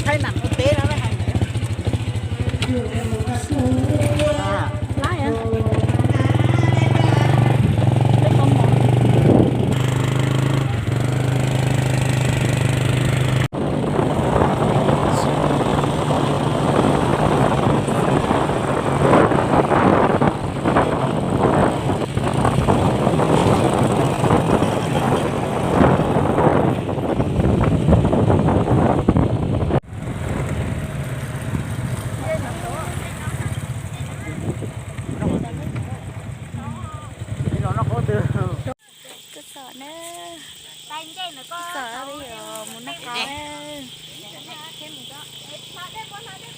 Kuv txom na, kuv txom mus noj qab na.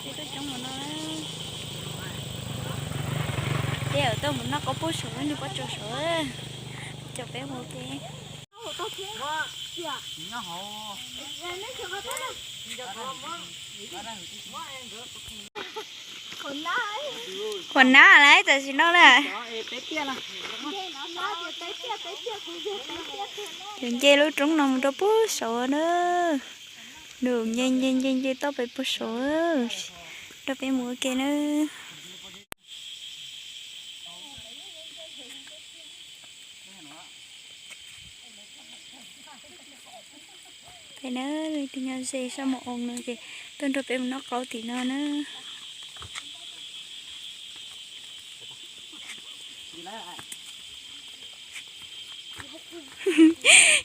Peb tuaj coob mus no na. Peb tuaj mus noj qab pub saum, nws pub tso saum. Coj peb mus ua ke. Qhuav nab lawm tam sim no na. Yuav nce lub roob no mus rau pem saud na. Nws nce nce nce nce toj pem pem saud, rau pem mus ua ke na. Pem na, tus nyob ze sab mus oo no ces tuaj nrog peb mus noj qaub tim no na.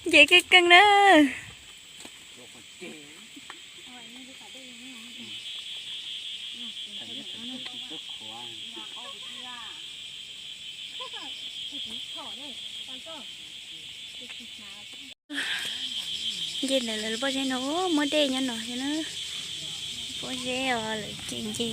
Nce keej keej na. Nce ntawm lawv pob zeb no muaj dej nyob no xwb na. Pob zeb os lawv ces nce.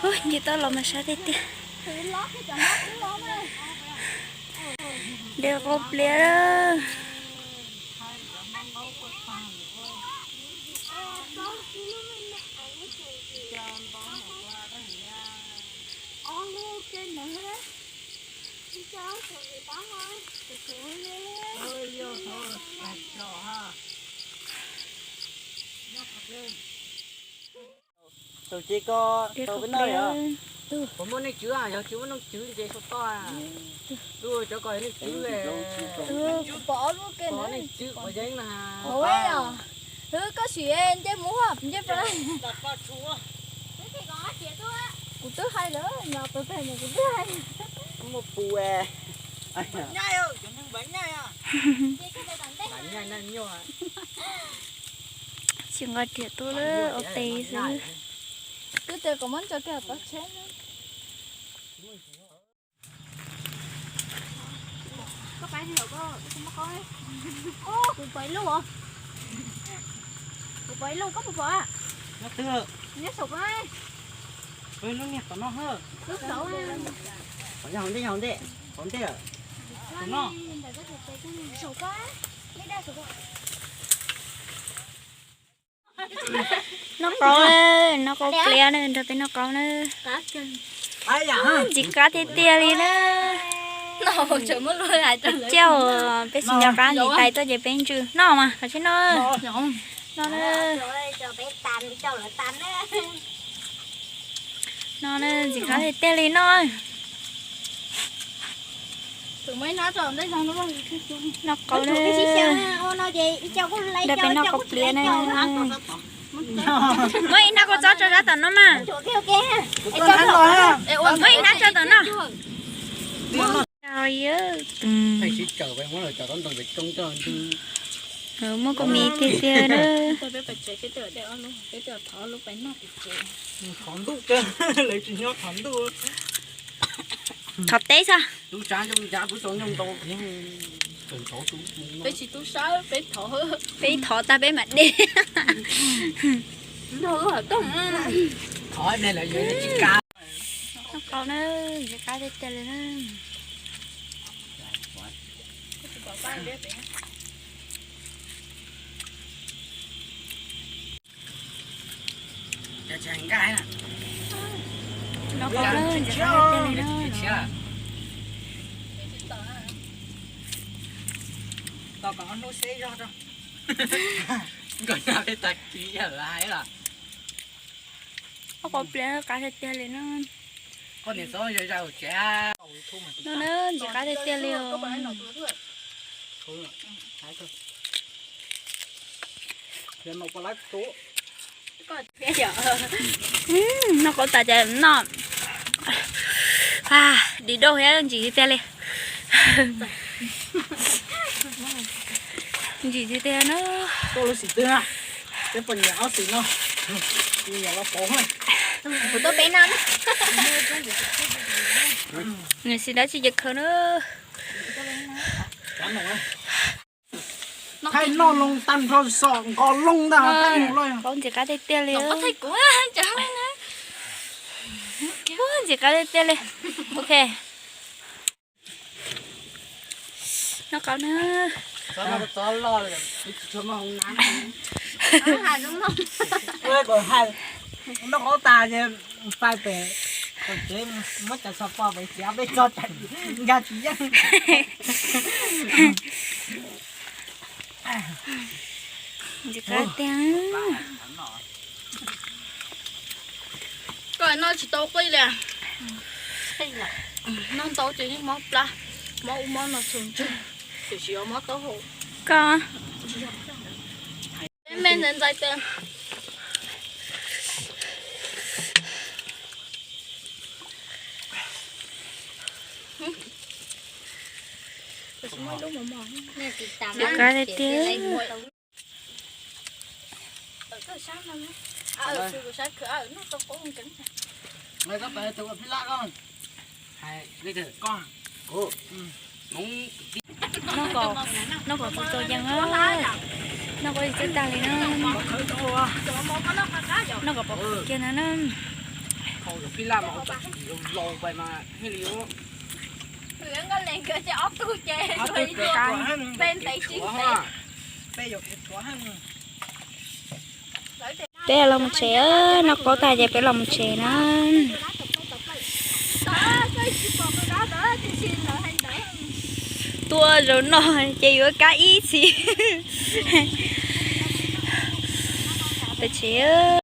Ub, nce toj los mas sab tiag tiag. Dej qaub pliab. Tus ces ko tau peb noj li os. Puas muaj neeg tswv? Yog tsis muaj neeg tswv ces sau toj. Cov ko yog neeg tswv. Pom neeg tswv quav yeeb na. Hwb, koj sim nce mus, nce pem. Kuv twb hais lawm, nyob pem pem kuv twb hais. Muaj pus. Tsis nqa riam tuaj lawm, ua tes xwb. Twb tias kom muab ntsaws kiag tom tsheb. Kuv pom ib lub, kuv pom ib lub, koj puas pom? Nyob saum ko. Lub niag tom no. Lub saud. Qhov ntej, qhov ntej, qhov ntej. Saum ko. Noj qaub, noj qaub pliab na, nrog peb noj qaub na. Ntxim qab tiag tiag li na. Caj, peb tsis nco qab ntxiv tais tuaj ces peb ntsws noj mas, koj sim noj. Noj na. Noj na, ntxim qab tiag tiag li noj. Noj qaub na. Nrog peb noj qaub pliab na. Muab ib hnab kua txob tso sab tom no mas. Muab ib hnab tso tom no. Muab kua mis tiag tiag na. Thov teb xwb. Peb thov tag peb mam de. Noj qaub na, ntxim qab tiag tiag li na. Noj qab na, ntshe qab tiag tiag li na. Tos kom ob hnub seb zog rau. Nkawd noj peb tag kis yawg hais los. Ob qhov pliav qab tiag tiag li na. No na, ntxim qab tiag tiag li os. Noj qab tas ces noj. Dim dauj thiab ntsim tiag tiag li. Ntsim tiag tiag na. Nws xis dab tsi ces khaws na. Thaij noj loo tag nrho, xom nqos loo ntag. Qab ntxim qab tiag tiag li. Ntxim qab tiag tiag li. Ok. Noj qab na. Noj qab tas ces pais pem, pem tsev muab cov xov pos pem txiav peb tso tsam nkag tsis yeej. Ntxim qab tiag. Koj noj tsis tau qij li. Noj ntau ces yeej mob plab, mob ub mob no txhua ntsug, tiam sis mob taub hau. Koj me ntxais ntxais tes. Ntxim qab tiag tiag. Noj kom, noj kom txaus txaus yees na. Noj kom txaus tag li na. Noj kom pom kiag na na. Peb los mus tsev, noj qab tag ces peb los mus tsev na. Tuaj zaum no ces yuav kab ib txhis. Peb tsev.